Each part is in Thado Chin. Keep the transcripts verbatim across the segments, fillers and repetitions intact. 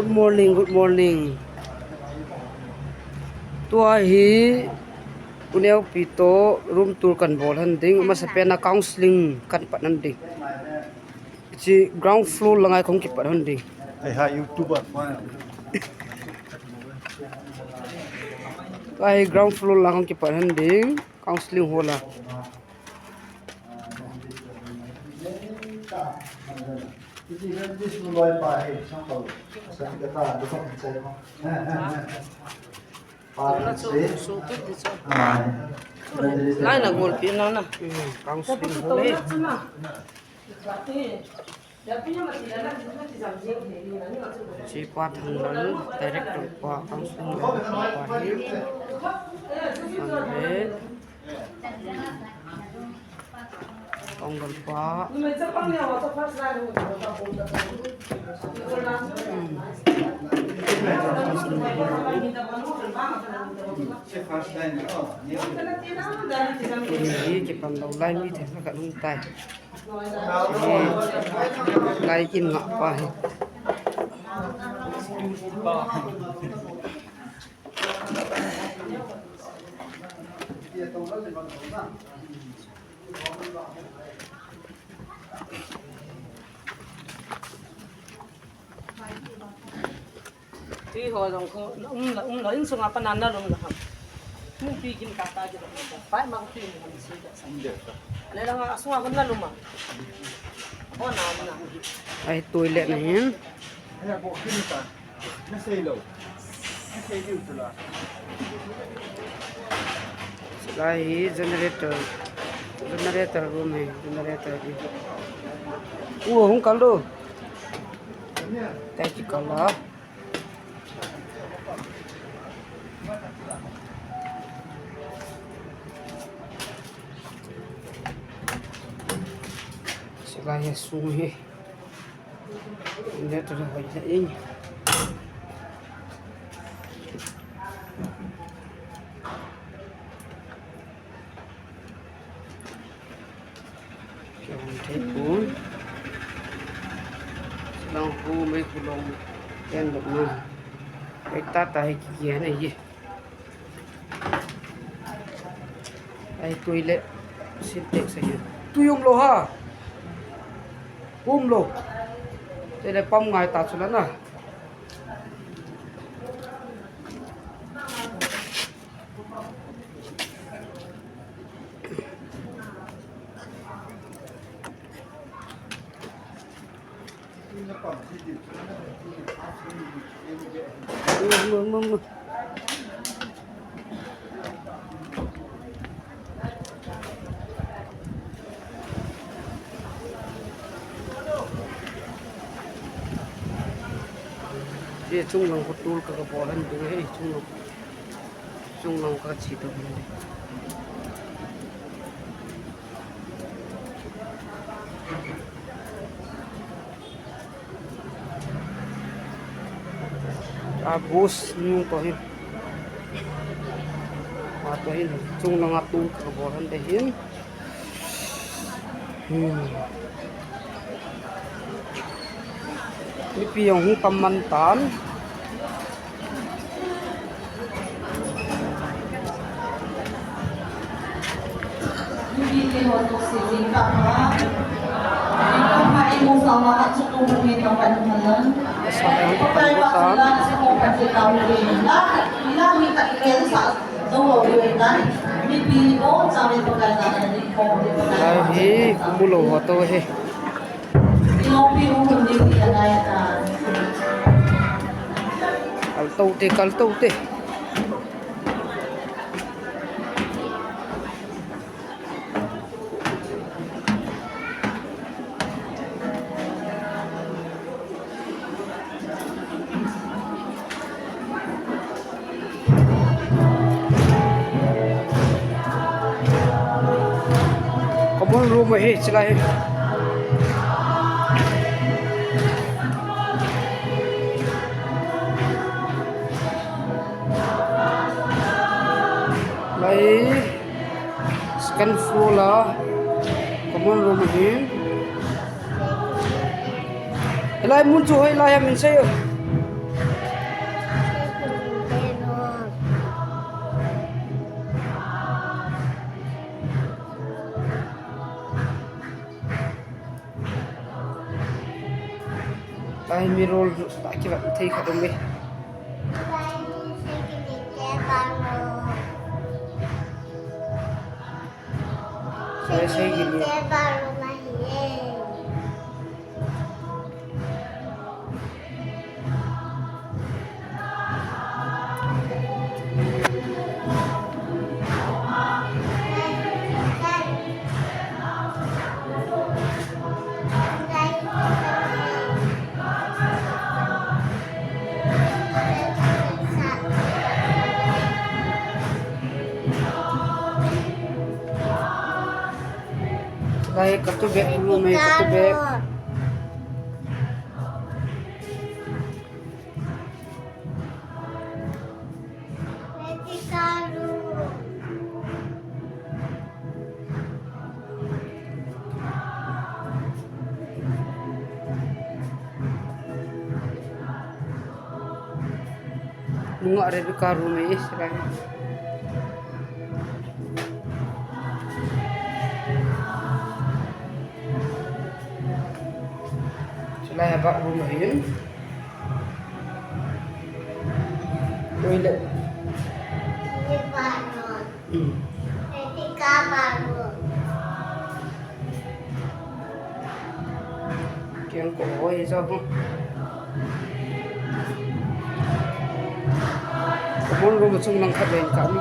Good morning, good morning. Tua hi U Neopi to room tour kan bol han ding, masa pen a counseling kan pan han ding. Chi ground floor langa kong kipan han ding. Ei ha YouTuber. Tua hi ground floor langa kong kipan han ding, counseling hall a. Lai na golpi na na. Hmm, counseling hall hi. Chief pa Thanglal, director pa, counseling pa hi. Andre. Tongal pa. Kini hi kipan lou lai mi thei khat um tai. Kini lai in ngah pa hi. Tui ho jong khu, um la, um la, insunga pana na lum la ham. Mun pi gin ka ta ji la. Pai ma tui mun si ka sa. Le la nga sunga hun na lum a. Ho na na. Ai, toilet na hin. Chulai hi generator, generator room hi, generator hi. U hung kal do. Tai chi kal la. Chulai hi sung hi. Generator hoi le in. Kihong thei pon. Lang hu mei hu long. Ken lok na. Ei ta ta hi ki ki na ye. Ai, toilet, Sintex ahi. Tui umlou ha. Umlou. Toilet pump ngai ta chu la na. Ye chunglang ko tour ka, ka bol han ding he, chunglang. Chunglang ka chi to. A bus nu to hin. A to hin chunglang a tour ka bol han de hin. Hmm. Mipi jong hung tam man tan. Mipi te ho toh se jing tah a. Jing tah a i mu sa a chungnung bu me tah a i mu lang. Sa a hung tam man tan. Chungnung bu me tah a i mu lang. Lai hi, kumu lou ho to he. Kal to te, kal to te. Common room ahi, chulai hi. Lai. Second floor la common room ahi. Hilai mun chu hoilai ham min sei o. Ai, mirror ta kivat thei khat um e. Sei, sei, gini. Lai, katu bek, katu bek. Nungah Rebecca room e, silai. Silai a bathroom ahin. Toilet. Hmm. Keng ko hoi jo. Common room chung lang khat len ka ni.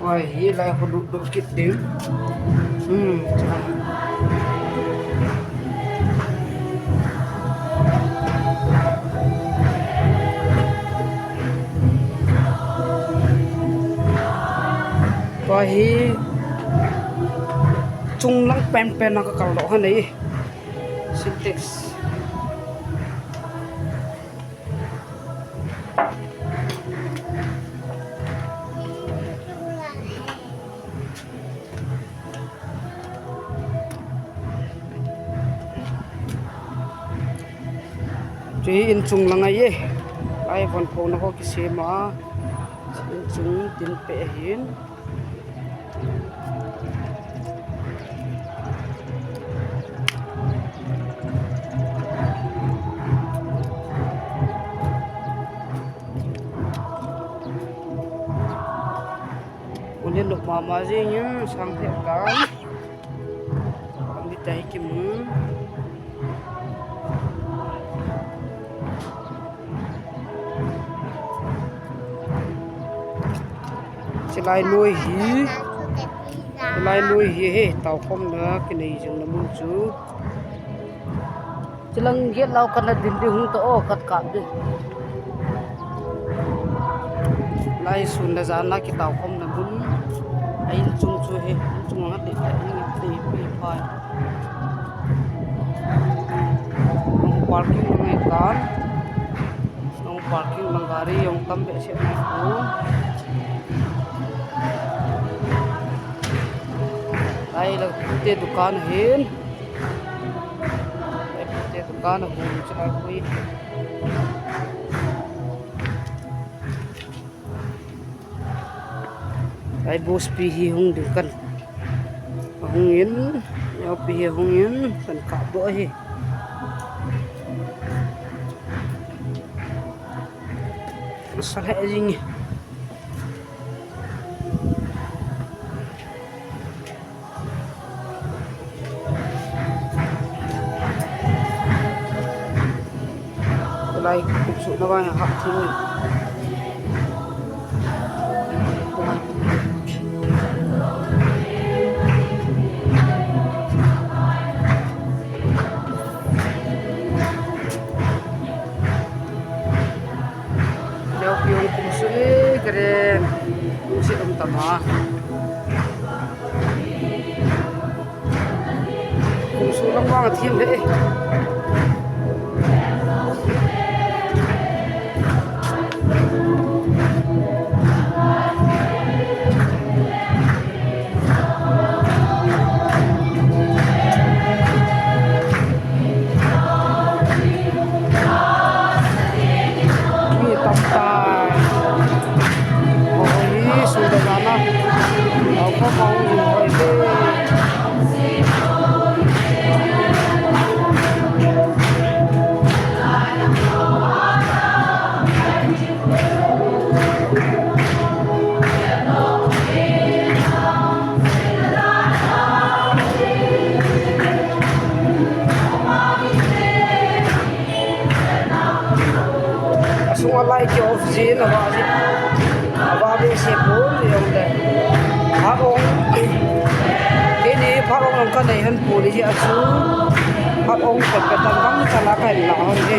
Oi, hi lai khu lut lut kit ding. Hmm. Tua hi chunglang penpen a ka kal doh ahi. Sintex. Chu hi inchung lang ahi e. Lai von phona ho kisem a. Inchung tin pe ahin. Ule lok mama jing in sang thep tan. Ami tai kimu. Chilai noi hi, chilai noi hi he, tao khomna kinei jing na mun chu. Chilang gate lau kana din di hung to o, kat kap di. Lai sun le jan a kitao khomna mun. A inchung chu hi, inchung a ti ta in ti pi pai. Hung parking ngai tan. Hung parking lang gari hung tam behseh mai ko. Lai la te dukan hin. Te dukan a hung chai pui. Ai boss pi hi hung ding kan. Hung in, yo pi hi hung in, kan kap doh hi. Sa le jing. Lai kum suh na vang hah thim. Leo piong kum suh e, karen. Kum suh um tama. Kum suh lang vang a thim le. Jin ava jin. Ava behseh pon jong le. Phat ong. Keini phat ong jong kanei hih pon jeh a chu. Phat ong pet pet dang dang chala kahin la hon e.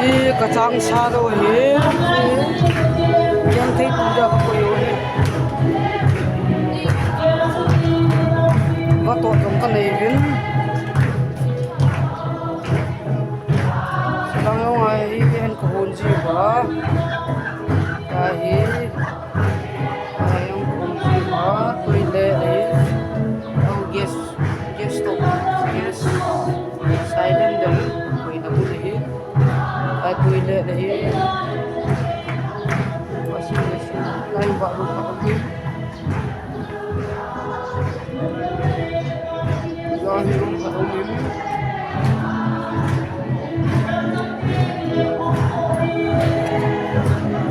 Chi kachang sa lou hi. Kiang thei tu ja ka koi u hi. Vato jong kanei uvin. Lang jong ahi, ahin kahon ji uva. Ahi. Ahi, kahon ji uva. Toilet ahi. Jong gas, gas stove, gas. Silent dal. Koi na mun ahi. Ahi, toilet ahi. Washing machine. Ahi, bathroom ahi. Drawing room khat um in.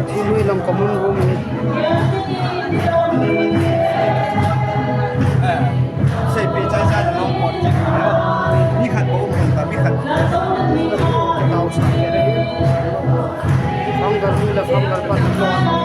Thi lui lam common room hi. Sei pe chai chai long pot. Mi khat ko um ta, mi khat. Tau sa ke le. Fam gal lui la fam gal pat.